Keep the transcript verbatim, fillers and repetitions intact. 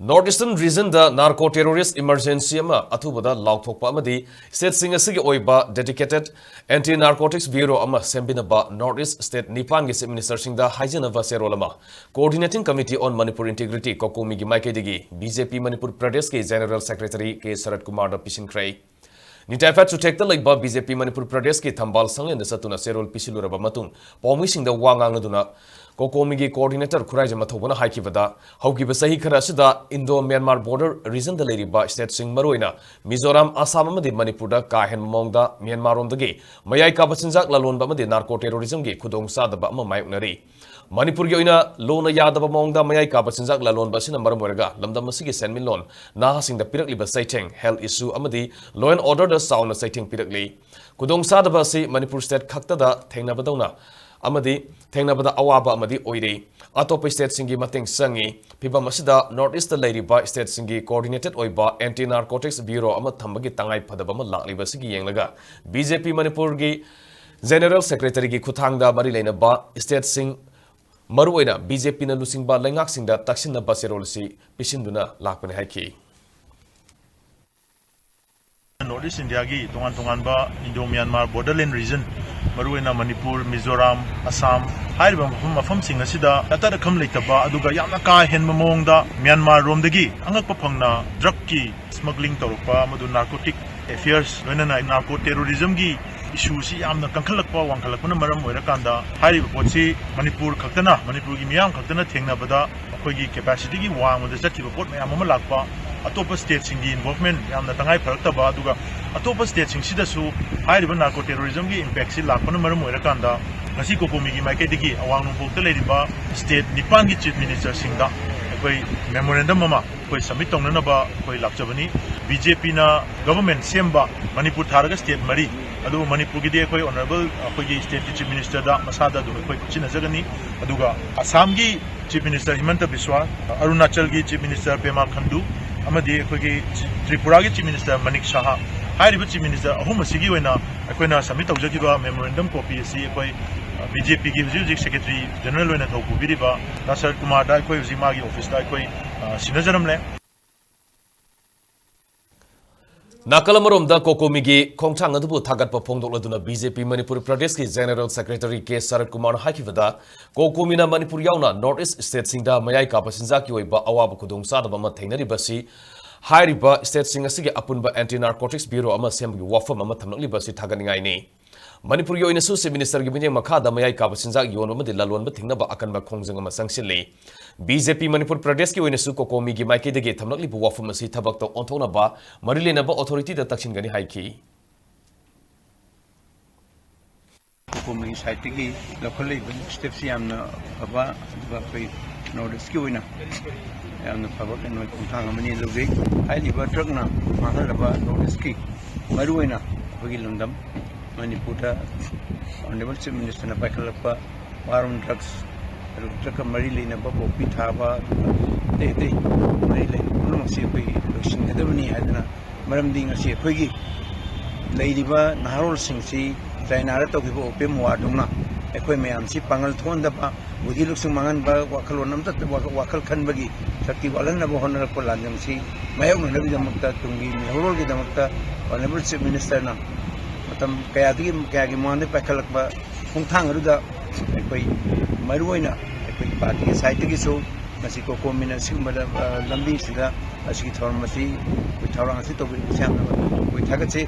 North Eastern Region ꯗ narco terrorist emergency ꯑꯃ ꯑꯊꯨꯕꯗ ꯂꯥꯎꯊꯣꯛꯄ ꯑꯃꯗꯤ state ꯁꯤꯡ ꯑꯁꯤꯒꯤ ꯑꯣꯏꯕ dedicated anti narcotics bureau ꯑꯃ ꯁꯦꯝꯕꯤꯅꯕ North East state ꯅꯤꯄꯥꯟꯒꯤ chief minister ꯁꯤꯡꯗ ꯍꯥꯏꯖꯅꯕ ꯆꯦꯔꯣꯜ ꯑꯃ Coordinating Committee on Manipur Integrity, COCOMI ꯒꯤ ꯃꯥꯏꯀꯩꯗꯒꯤ BJP ꯃꯅꯤꯄꯨꯔ ꯄ꯭ꯔꯗꯦꯁꯀꯤ general secretary ꯀꯦ ꯁꯔꯠ ꯀꯨꯃꯥꯔꯗ ꯄꯤꯁꯤꯟꯈ꯭ꯔꯦ꯫ ꯅꯤꯇꯥꯏꯐꯥꯠ ꯆꯨꯊꯦꯛꯇ ꯂꯩꯕ BJP ꯃꯅꯤꯄꯨꯔ ꯄ꯭ꯔꯗꯦꯁꯀꯤ ꯊꯝꯕꯥꯜ ꯁꯪꯂꯦꯟꯗ ꯆꯠꯇꯨꯅ ꯆꯦꯔꯣꯜ ꯄꯤꯁꯤꯜꯂꯨꯔꯕ ꯃꯇꯨꯡ ꯄꯥꯎꯃꯤꯁꯤꯡꯗ ꯋꯥ ꯉꯥꯡꯂꯗꯨꯅ COCOMI ꯒꯤ coordinator ꯈꯨꯔꯥꯏꯖꯝ ꯃꯊꯧꯕꯅ ꯍꯥꯏꯈꯤꯕꯗ, ꯍꯧꯈꯤꯕ ꯆꯍꯤ ꯈꯔ ꯑꯁꯤꯗ Indo Myanmar border region ꯗ ꯂꯩꯔꯤꯕ state ꯁꯤꯡ, ꯃꯔꯨꯑꯣꯏꯅ ꯃꯤꯖꯣꯔꯥꯝ, ꯑꯁꯥꯝ ꯑꯃꯗꯤ ꯃꯅꯤꯄꯨꯔꯗ ꯀꯥ ꯍꯦꯟꯕ ꯃꯑꯣꯡꯗ ꯃ꯭ꯌꯥꯟꯃꯥꯔ ꯔꯣꯝꯗꯒꯤ ꯃꯌꯥꯏ ꯀꯥꯕ ꯆꯤꯟꯖꯥꯛ ꯂꯂꯣꯟꯕ ꯑꯃꯗꯤ narco terrorism ꯒꯤ ꯈꯨꯗꯣꯡꯆꯥꯗꯕ ꯑꯃ ꯃꯥꯌꯣꯛꯅꯔꯤ꯫ ꯃꯅꯤꯄꯨꯔꯒꯤ ꯑꯣꯏꯅ ꯂꯣꯅ ꯌꯥꯗꯕ ꯃꯑꯣꯡꯗ ꯃꯌꯥꯏ ꯀꯥꯕ ꯆꯤꯟꯖꯥꯛ ꯂꯂꯣꯟꯕ ꯑꯁꯤꯅ ꯃꯔꯝ ꯑꯣꯏꯔꯒ ꯂꯝꯗꯝ ꯑꯁꯤꯒꯤ ꯁꯦꯟꯃꯤꯠꯂꯣꯟ, ꯅꯍꯥꯁꯤꯡꯗ ꯄꯤꯔꯛꯂꯤꯕ ꯆꯩꯊꯦꯡ, health issue ꯑꯃꯗꯤ law and order ꯗ ꯆꯥꯎꯅ ꯆꯩꯊꯦꯡ ꯄꯤꯔꯛꯂꯤ꯫ ꯈꯨꯗꯣꯡꯆꯥꯗꯕ ꯑꯁꯤ ꯃꯅꯤꯄꯨꯔ state ꯈꯛꯇꯗ ꯊꯦꯡꯅꯕꯗꯧꯅ ꯑꯃꯗꯤ ꯊꯦꯡꯅꯕꯗ ꯑꯋꯥꯕ ꯑꯃꯗꯤ ꯑꯣꯏꯔꯤ꯫ ꯑꯇꯣꯞꯄ state ꯁꯤꯡꯒꯤ ꯃꯇꯦꯡ ꯆꯪꯏ꯫ ꯐꯤꯚꯝ ꯑꯁꯤꯗ North East ꯇ ꯂꯩꯔꯤꯕ state ꯁꯤꯡꯒꯤ coordinated ꯑꯣꯏꯕ anti narcotics bureau ꯑꯃ ꯊꯝꯕꯒꯤ ꯇꯉꯥꯏ ꯐꯗꯕ ꯑꯃ ꯂꯥꯛꯂꯤꯕ ꯑꯁꯤꯒꯤ ꯌꯦꯡꯂꯒ BJP ꯃꯅꯤꯄꯨꯔꯒꯤ general secretary ꯒꯤ ꯈꯨꯠꯊꯥꯡꯗ ꯃꯔꯤ ꯂꯩꯅꯕ state ꯁꯤꯡ, ꯃꯔꯨꯑꯣꯏꯅ BJP ꯅ ꯂꯨꯆꯤꯡꯕ ꯂꯩꯉꯥꯛꯁꯤꯡꯗ ꯇꯛꯁꯤꯟꯅꯕ ꯆꯦꯔꯣꯜ ꯑꯁꯤ ꯄꯤꯁꯤꯟꯗꯨꯅ ꯂꯥꯛꯄꯅꯤ ꯍꯥꯏꯈꯤ꯫ North East India ꯒꯤ ꯇꯣꯉꯥꯟ ꯇꯣꯉꯥꯟꯕ Indo Myanmar borderland region, ꯃꯔꯨꯑꯣꯏꯅ ꯃꯅꯤꯄꯨꯔ, ꯃꯤꯖꯣꯔꯥꯝ, ꯑꯁꯥꯝ ꯍꯥꯏꯔꯤꯕ ꯃꯐꯝ, ꯃꯐꯝꯁꯤꯡ ꯑꯁꯤꯗ ꯑꯇꯠ ꯑꯈꯝ ꯂꯩꯇꯕ, ꯑꯗꯨꯒ ꯌꯥꯝꯅ ꯀꯥ ꯍꯦꯟꯕ ꯃꯑꯣꯡꯗ ꯃ꯭ꯌꯥꯟꯃꯥꯔ ꯔꯣꯝꯗꯒꯤ ꯑꯉꯛꯄ ꯐꯪꯅ drug ꯀꯤ smuggling ꯇꯧꯔꯛꯄ, ꯃꯗꯨ narcotic affairs, ꯂꯣꯏꯅꯅ narco terrorism ꯒꯤ issue ꯁꯤ ꯌꯥꯝꯅ ꯀꯟꯈꯠꯂꯛꯄ, ꯋꯥꯡꯈꯠꯂꯛꯄꯅ ꯃꯔꯝ ꯑꯣꯏꯔꯀꯥꯟꯗ, ꯍꯥꯏꯔꯤꯕ ꯄꯣꯠꯁꯤ ꯃꯅꯤꯄꯨꯔ ꯈꯛꯇꯅ, ꯃꯅꯤꯄꯨꯔꯒꯤ ꯃꯤꯌꯥꯝ ꯈꯛꯇꯅ ꯊꯦꯡꯅꯕꯗ ꯑꯩꯈꯣꯏꯒꯤ capacity ꯒꯤ ꯋꯥꯡꯃꯗ ꯆꯠꯈꯤꯕ ꯄꯣꯠ ꯃꯌꯥꯝ ꯑꯃ ꯂꯥꯛꯄ, ꯑꯇꯣꯞꯄ state ꯁꯤꯡꯒꯤ involvement ꯌꯥꯝꯅ ꯇꯉꯥꯏ ꯐꯔꯛꯇꯕ, ꯑꯗꯨꯒ ꯑꯇꯣꯞꯄ state ꯁꯤꯡꯁꯤꯗꯁꯨ ꯍꯥꯏꯔꯤꯕ narco terrorism ꯒꯤ impact ꯁꯤ ꯂꯥꯛꯄꯅ ꯃꯔꯝ ꯑꯣꯏꯔꯀꯥꯟꯗ, ꯉꯁꯤ COCOMI ꯒꯤ ꯃꯥꯏꯀꯩꯗꯒꯤ ꯑꯋꯥꯡ ꯅꯣꯡꯄꯣꯛꯇ ꯂꯩꯔꯤꯕ state ꯅꯤꯄꯥꯟꯒꯤ chief minister ꯁꯤꯡꯗ ꯑꯩꯈꯣꯏ memorandum ꯑꯃ ꯑꯩꯈꯣꯏ submit ꯇꯧꯅꯅꯕ ꯑꯩꯈꯣꯏ ꯂꯥꯛꯆꯕꯅꯤ꯫ BJP ꯅ government ꯁꯦꯝꯕ ꯃꯅꯤꯄꯨꯔ ꯊꯥꯔꯒ state ꯃꯔꯤ, ꯑꯗꯨꯕꯨ ꯃꯅꯤꯄꯨꯔꯒꯤꯗꯤ ꯑꯩꯈꯣꯏ honourable ꯑꯩꯈꯣꯏꯒꯤ state ꯀꯤ chief minister ꯗ ꯃꯁꯥꯗ ꯑꯗꯨꯝ ꯑꯩꯈꯣꯏ ꯈꯨꯠꯁꯤꯟꯅꯖꯒꯅꯤ꯫ ꯑꯗꯨꯒ ꯑꯁꯥꯝꯒꯤ chief minister ꯍꯤꯃꯟꯇ ꯕꯤꯁ꯭ꯋꯥ, ꯑꯔꯨꯅꯥꯆꯜꯒꯤ chief minister ꯄꯦꯃꯥ ꯈꯟꯗꯨ, ꯑꯃꯗꯤ ꯑꯩꯈꯣꯏꯒꯤ ꯇ꯭ꯔꯤꯄꯨꯔꯥꯒꯤ chief minister ꯃꯅꯤꯛ ꯁꯍꯥ ꯍꯥꯏꯔꯤꯕ chief minister ꯑꯍꯨꯝ ꯑꯁꯤꯒꯤ ꯑꯣꯏꯅ ꯑꯩꯈꯣꯏꯅ submit ꯇꯧꯖꯈꯤꯕ memorandum copy ꯑꯁꯤ ꯑꯩꯈꯣꯏ ꯕꯤ ꯖꯦ ꯄꯤꯒꯤ ꯍꯧꯖꯤꯛ ꯍꯧꯖꯤꯛ ꯁꯦꯀ꯭ꯔꯦꯇꯔꯤ ꯖꯦꯅꯔꯦꯜ ꯑꯣꯏꯅ ꯊꯧ ꯄꯨꯕꯤꯔꯤꯕ ꯗꯥ ꯁꯔꯠ ꯀꯨꯃꯥꯔꯗ ꯑꯩꯈꯣꯏ ꯍꯧꯖꯤꯛ ꯃꯥꯒꯤ ꯑꯣꯐꯤꯁꯇ ꯑꯩꯈꯣꯏ, ꯑ, ꯁꯤꯟꯅꯖꯔꯝꯂꯦ꯫ ꯅꯥꯀꯜ ꯑꯃꯔꯣꯝꯗ, ꯀꯣꯀꯣꯃꯤꯒꯤ ꯈꯣꯡꯊꯥꯡ ꯑꯗꯨꯕꯨ ꯊꯥꯒꯠꯄ ꯐꯣꯡꯗꯣꯛꯂꯗꯨꯅ ꯕꯤ ꯖꯦ ꯄꯤ ꯃꯅꯤꯄꯨꯔ ꯄ꯭ꯔꯗꯦꯁꯀꯤ ꯖꯦꯅꯔꯦꯜ ꯁꯦꯀ꯭ꯔꯦꯇꯔꯤ ꯀꯦ ꯁꯔꯠ ꯀꯨꯃꯥꯔꯅ ꯍꯥꯏꯈꯤꯕꯗ, ꯀꯣꯀꯣꯃꯤꯅ ꯃꯅꯤꯄꯨꯔ ꯌꯥꯎꯅ ꯅꯣꯔꯠ ꯏꯁ ꯁ꯭ꯇꯦꯠꯁꯤꯡꯗ ꯃꯌꯥꯏ ꯀꯥꯕ ꯆꯤꯟꯖꯥꯛꯀꯤ ꯑꯣꯏꯕ ꯑꯋꯥꯕ ꯈꯨꯗꯣꯡꯆꯥꯗꯕ ꯑꯃ ꯊꯦꯡꯅꯔꯤꯕꯁꯤ, ꯍꯥꯏꯔꯤꯕ ꯁ꯭ꯇꯦꯠꯁꯤꯡ ꯑꯁꯤꯒꯤ ꯑꯄꯨꯟꯕ ꯑꯦꯟꯇꯤ ꯅꯥꯔꯀꯣꯇꯤꯛꯁ ꯕ꯭ꯌꯨꯔꯣ ꯑꯃ ꯁꯦꯝꯕꯒꯤ ꯋꯥꯐꯝ ꯑꯃ ꯊꯝꯂꯛꯂꯤꯕ ꯑꯁꯤ ꯊꯥꯒꯠꯅꯤꯡꯉꯥꯏꯅꯤ꯫ ꯃꯅꯤꯄꯨꯔꯒꯤ ꯑꯣꯏꯅꯁꯨ ꯆꯤꯐ ꯃꯤꯅꯤꯁꯇꯔꯒꯤ ꯃꯤꯠꯌꯦꯡ ꯃꯈꯥꯗ ꯃꯌꯥꯏ ꯀꯥꯕ ꯆꯤꯟꯖꯥꯛ ꯌꯣꯟꯕ ꯑꯃꯗꯤ ꯂꯂꯣꯟꯕ ꯊꯤꯡꯅꯕ ꯑꯀꯟꯕ ꯈꯣꯡꯖꯪ ꯑꯃ ꯆꯪꯁꯤꯜꯂꯤ꯫ ꯕꯤ ꯖꯦ ꯄꯤ ꯃꯅꯤꯄꯨꯔ ꯄ꯭ꯔꯗꯦꯁꯀꯤ ꯑꯣꯏꯅꯁꯨ ꯀꯣꯀꯣꯃꯤꯒꯤ ꯃꯥꯏꯀꯩꯗꯒꯤ ꯊꯝꯂꯛꯂꯤꯕ ꯋꯥꯐꯝ ꯑꯁꯤ ꯊꯕꯛꯇ ꯑꯣꯟꯊꯣꯛꯅꯕ ꯃꯔꯤ ꯂꯩꯅꯕ ꯑꯣꯊꯣꯔꯤꯇꯤꯗ ꯇꯛꯁꯤꯟꯒꯅꯤ ꯍꯥꯏꯈꯤ꯫ ꯀꯣꯀꯣꯃꯤꯒꯤ ꯁꯥꯏꯠꯇꯒꯤ ꯂꯧꯈꯠꯂꯛꯏꯕ ꯁ꯭ꯇꯦꯞꯁꯤ ꯌꯥꯝꯅ ꯐꯕ, ꯑꯗꯨꯒ ꯑꯩꯈꯣꯏ ꯅꯣꯔꯠ ꯏꯁꯀꯤ ꯑꯣꯏꯅ ꯌꯥꯝꯅ ꯐꯕ ꯀꯩꯅꯣ ꯈꯣꯡꯊꯥꯡ ꯑꯃꯅꯤ ꯂꯧꯖꯩ꯫ ꯍꯥꯏꯔꯤꯕ ꯗ꯭ꯔꯒꯅ ꯃꯥꯡꯍꯜꯂꯕ ꯅꯣꯔꯠ ꯏꯁꯀꯤ, ꯃꯔꯨꯑꯣꯏꯅ ꯑꯩꯈꯣꯏꯒꯤ ꯂꯝꯗꯝ ꯃꯅꯤꯄꯨꯔꯗ ꯑꯣꯅꯔꯦꯕꯜ ꯆꯤꯐ ꯃꯤꯅꯤꯁꯇꯔꯅ ꯄꯥꯏꯈꯠꯂꯛꯄ ꯋꯥꯔ ꯑꯣꯟ ꯗ꯭ꯔꯒꯁ, ꯑꯗꯨꯒ ꯗ꯭ꯔꯒꯀ ꯃꯔꯤ ꯂꯩꯅꯕ ꯄꯣꯄꯤ ꯊꯥꯕ, ꯑꯇꯩ ꯑꯇꯩ ꯃꯔꯤ ꯂꯩꯅꯕ ꯄꯨꯝꯅꯃꯛꯁꯤ ꯑꯩꯈꯣꯏ ꯂꯣꯏꯁꯤꯟꯒꯗꯕꯅꯤ ꯍꯥꯏꯗꯅ, ꯃꯔꯝꯗꯤ ꯉꯁꯤ ꯑꯩꯈꯣꯏꯒꯤ ꯂꯩꯔꯤꯕ ꯅꯍꯥꯔꯣꯜꯁꯤꯡꯁꯤ ꯆꯥꯏꯅꯥꯗ ꯇꯧꯈꯤꯕ ꯑꯣꯄꯤꯌꯝ ꯋꯥꯔꯗꯧꯅ ꯑꯩꯈꯣꯏ ꯃꯌꯥꯝꯁꯤ ꯄꯥꯡꯒꯜ ꯊꯣꯛꯍꯟꯗꯕ, ꯕꯨꯙꯤ ꯂꯧꯁꯤꯡ ꯃꯥꯡꯍꯟꯕ, ꯋꯥꯈꯜꯂꯣꯟ ꯑꯃꯠꯇ ꯋꯥꯈꯜ, ꯋꯥꯈꯜ ꯈꯟꯕꯒꯤ ꯁꯛꯇꯤ ꯋꯥꯠꯍꯟꯅꯕ ꯍꯣꯠꯅꯔꯛꯄ ꯂꯥꯟꯖꯪꯁꯤ ꯃꯥꯌꯣꯛꯅꯅꯕꯒꯤꯗꯃꯛꯇ, ꯇꯨꯡꯒꯤ ꯃꯤꯍꯧꯔꯣꯜꯒꯤꯗꯃꯛꯇ ꯑꯣꯅꯔꯦꯕꯜ ꯆꯤꯐ ꯃꯤꯅꯤꯁꯇꯔꯅ ꯃꯇꯝ ꯀꯌꯥꯗꯒꯤ, ꯀꯌꯥꯒꯤ ꯃꯃꯥꯡꯗꯒꯤ ꯄꯥꯏꯈꯠꯂꯛꯄ ꯈꯣꯡꯊꯥꯡ ꯑꯗꯨꯗ ꯑꯩꯈꯣꯏ ꯃꯔꯨꯑꯣꯏꯅ ꯑꯩꯈꯣꯏꯒꯤ ꯄꯥꯔꯇꯤꯒꯤ ꯁꯥꯏꯠꯇꯒꯤꯁꯨ ꯉꯁꯤ ꯀꯣꯀꯣꯃꯤꯅ ꯑꯁꯤꯒꯨꯝꯕꯗ, ꯑ, ꯂꯝꯕꯤꯁꯤꯗ ꯑꯁꯤꯒꯤ ꯊꯧꯔꯝ ꯑꯁꯤ, ꯑꯩꯈꯣꯏ ꯊꯧꯔꯥꯡ ꯑꯁꯤ ꯇꯧꯕꯤꯔꯤꯕꯁꯤ ꯌꯥꯝꯅ ꯑꯩꯈꯣꯏ ꯊꯥꯒꯠꯆꯩ꯫